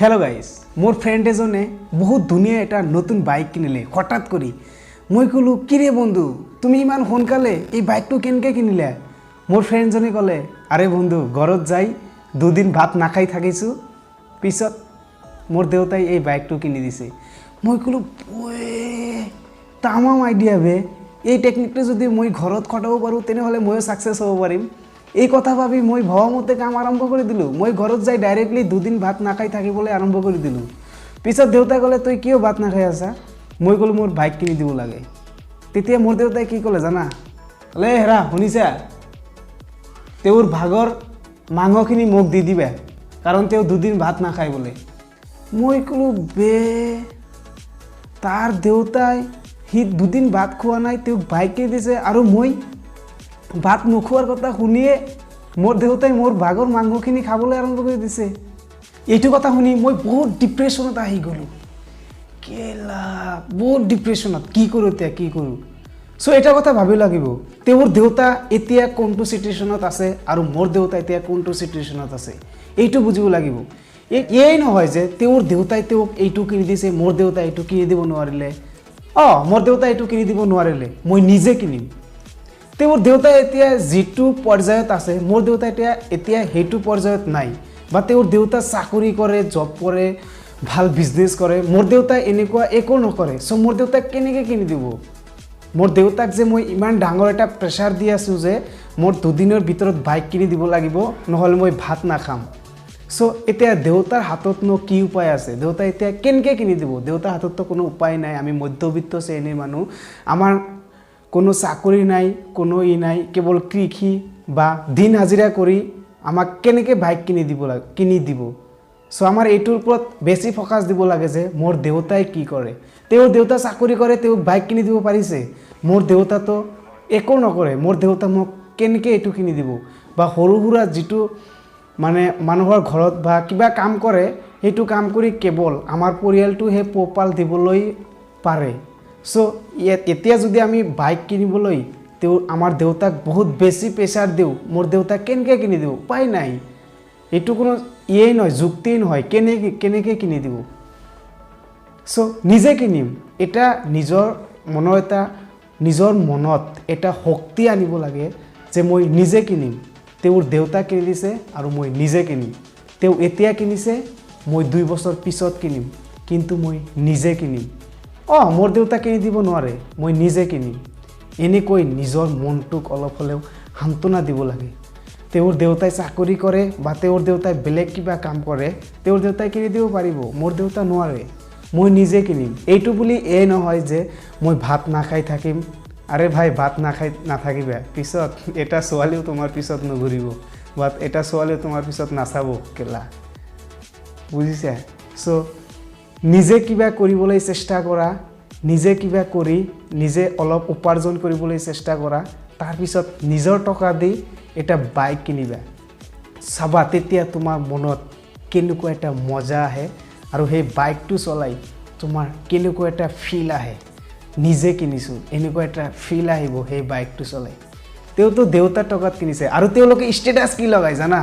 Hello' guys, মোৰ friend এজনে বহুত ধুনীয়া এটা নতুন বাইক কিনিলে হঠাৎ কৰি। মই ক'লোঁ, "কিৰে বন্ধু, তুমি ইমান সোনকালে এই বাইকটো কেনেকৈ কিনিলা?" মোৰ ফ্ৰেণ্ডজনে ক'লে, "আৰে বন্ধু, ঘৰত যাই দুদিন ভাত নাখাই থাকিছোঁ, পিছত মোৰ দেউতাই এই বাইকটো কিনি দিছে।" মই ক'লোঁ, "তামাম আইডিয়া বে। এই টেকনিকটো যদি মই ঘৰত খটাব পাৰোঁ, তেনেহ'লে ময়ো ছাকচেছ হ'ব পাৰিম।" এই কথা ভাবি মই ভবামতে কাম আৰম্ভ কৰি দিলোঁ। মই ঘৰত যাই ডাইৰেক্টলি দুদিন ভাত নাখাই থাকিবলৈ আৰম্ভ কৰি দিলোঁ। পিছত দেউতাই ক'লে, "তই কিয় ভাত নাখাই আছা?" মই ক'লোঁ, "মোৰ বাইক কিনি দিব লাগে।" তেতিয়া মোৰ দেউতাই কি ক'লে জানা? ক'লে, "হেৰা, শুনিছা, তেওঁৰ ভাগৰ মাংসখিনি মোক দি দিবা, কাৰণ তেওঁ দুদিন ভাত নাখায় বোলে।" মই ক'লোঁ, "বে, তাৰ দেউতাই সি দুদিন ভাত খোৱা নাই, তেওঁক বাইক কিনি দিছে আৰু মই ভাত নোখোৱাৰ কথা শুনিয়ে মোৰ দেউতাই মোৰ ভাগৰ মাংসখিনি খাবলৈ আৰম্ভ কৰি দিছে।" এইটো কথা শুনি মই বহুত ডিপ্ৰেশ্যনত আহি গ'লোঁ। কেলা, বহুত ডিপ্ৰেশ্যনত, কি কৰোঁ এতিয়া, কি কৰোঁ? চ' এটা কথা ভাবিব লাগিব, তেওঁৰ দেউতা এতিয়া কোনটো চিটুৱেশ্যনত আছে আৰু মোৰ দেউতা এতিয়া কোনটো চিটুৱেশ্যনত আছে, এইটো বুজিব লাগিব। এই নহয় যে তেওঁৰ দেউতাই তেওঁক এইটো কিনি দিছে, মোৰ দেউতাই এইটো কিনি দিব নোৱাৰিলে। অঁ, মোৰ দেউতাই এইটো কিনি দিব নোৱাৰিলে, মই নিজে কিনিম। তেওঁৰ দেউতাই এতিয়া যিটো পৰ্যায়ত আছে, মোৰ দেউতা এতিয়া সেইটো পৰ্যায়ত নাই। বা তেওঁৰ দেউতা চাকৰি কৰে, জব কৰে, ভাল বিজনেছ কৰে। মোৰ দেউতাই এনেকুৱা একো নকৰে। চ' মোৰ দেউতাক কেনেকৈ কিনি দিব? মোৰ দেউতাক যে মই ইমান ডাঙৰ এটা প্ৰেছাৰ দি আছোঁ যে মোৰ দুদিনৰ ভিতৰত বাইক কিনি দিব লাগিব, নহ'লে মই ভাত নাখাম। চ' এতিয়া দেউতাৰ হাততনো কি উপায় আছে? দেউতাই এতিয়া কেনেকৈ কিনি দিব? দেউতাৰ হাতততো কোনো উপায় নাই। আমি মধ্যবিত্ত শ্ৰেণীৰ মানুহ, আমাৰ কোনো চাকৰি নাই, কোনো ই নাই, কেৱল কৃষি বা দিন হাজিৰা কৰি আমাক কেনেকৈ বাইক কিনি দিব লাগে, কিনি দিব? চ' আমাৰ এইটোৰ ওপৰত বেছি ফ'কাছ দিব লাগে যে মোৰ দেউতাই কি কৰে। তেওঁৰ দেউতা চাকৰি কৰে, তেওঁক বাইক কিনি দিব পাৰিছে। মোৰ দেউতাতো একো নকৰে, মোৰ দেউতা মোক কেনেকৈ এইটো কিনি দিব? বা সৰু সুৰা যিটো মানে মানুহৰ ঘৰত বা কিবা কাম কৰে, সেইটো কাম কৰি কেৱল আমাৰ পৰিয়ালটোহে পোহপাল দিবলৈ পাৰে। চ' ইয়াত এতিয়া যদি আমি বাইক কিনিবলৈ তেওঁ আমাৰ দেউতাক বহুত বেছি প্ৰেছাৰ দিওঁ, মোৰ দেউতাক কেনেকৈ কিনি দিব? উপায় নাই। এইটো কোনো ইয়েই নহয়, যুক্তিয়েই নহয়। কেনেকৈ কিনি দিব? চ' নিজে কিনিম। এটা নিজৰ মনৰ এটা নিজৰ মনত এটা শক্তি আনিব লাগে যে মই নিজে কিনিম। তেওঁৰ দেউতা কিনি দিছে আৰু মই নিজে কিনিম। তেওঁ এতিয়া কিনিছে, মই 2 বছৰ পিছত কিনিম, কিন্তু মই নিজে কিনিম। অঁ, মোৰ দেউতা কিনি দিব নোৱাৰে, মই নিজে কিনিম। এনেকৈ নিজৰ মনটোক অলপ হ'লেও সান্তনা দিব লাগে। তেওঁৰ দেউতাই চাকৰি কৰে বা তেওঁৰ দেউতাই বেলেগ কিবা কাম কৰে, তেওঁৰ দেউতাই কিনি দিব পাৰিব, মোৰ দেউতা নোৱাৰে, মই নিজে কিনিম। এইটো বুলি এই নহয় যে মই ভাত নাখাই থাকিম। আৰে ভাই, ভাত নাখাই নাথাকিবা, পিছত এটা ছোৱালীও তোমাৰ পিছত নুঘূৰিব বা এটা ছোৱালীও তোমাৰ পিছত নাচাব কেলা, বুজিছা? চ' নিজে কিবা কৰিবলৈ চেষ্টা কৰা, নিজে কিবা কৰি নিজে অলপ উপাৰ্জন কৰিবলৈ চেষ্টা কৰা। তাৰপিছত নিজৰ টকা দি এটা বাইক কিনিবা। চাবা, তেতিয়া তোমাৰ মনত কেনেকুৱা এটা মজা আহে আৰু সেই বাইকটো চলাই তোমাৰ কেনেকুৱা এটা ফিল আহে, নিজে কিনিছোঁ এনেকুৱা এটা ফিল আহিব সেই বাইকটো চলাই। তেওঁতো দেউতাৰ টকাত কিনিছে আৰু তেওঁলোকে ষ্টেটাছ কি লগাই জানা?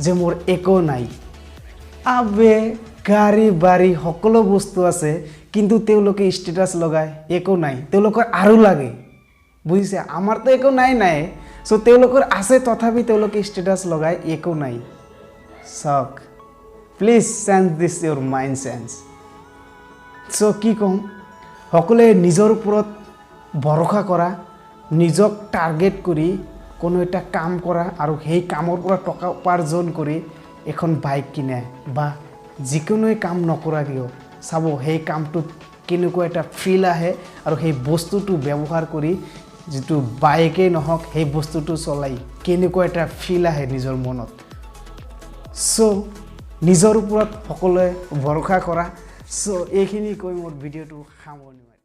যে মোৰ একো নাই। আবে, গাড়ী বাৰী সকলো বস্তু আছে, কিন্তু তেওঁলোকে ষ্টেটাছ লগায় একো নাই। তেওঁলোকৰ আৰু লাগে, বুজিছে? আমাৰতো একো নাই নাই। চ' তেওঁলোকৰ আছে, তথাপি তেওঁলোকে ষ্টেটাছ লগায় একো নাই। চাওক, please change this your mind change. চ' কি ক'ম, সকলোৱে নিজৰ ওপৰত ভৰসা কৰা, নিজক টাৰ্গেট কৰি কোনো এটা কাম কৰা আৰু সেই কামৰ পৰা টকা উপাৰ্জন কৰি এখন বাইক কিনে বা যিকোনোৱে কাম নকৰা কিয়, চাব সেই কামটোত কেনেকুৱা এটা ফিল আহে আৰু সেই বস্তুটো ব্যৱহাৰ কৰি, যিটো বাইকেই নহওক, সেই বস্তুটো চলাই কেনেকুৱা এটা ফিল আহে নিজৰ মনত। চ' নিজৰ ওপৰত সকলোৱে ভৰসা কৰা। চ' এইখিনি কৈ মোৰ ভিডিঅ'টো সামৰণি মাৰিছোঁ।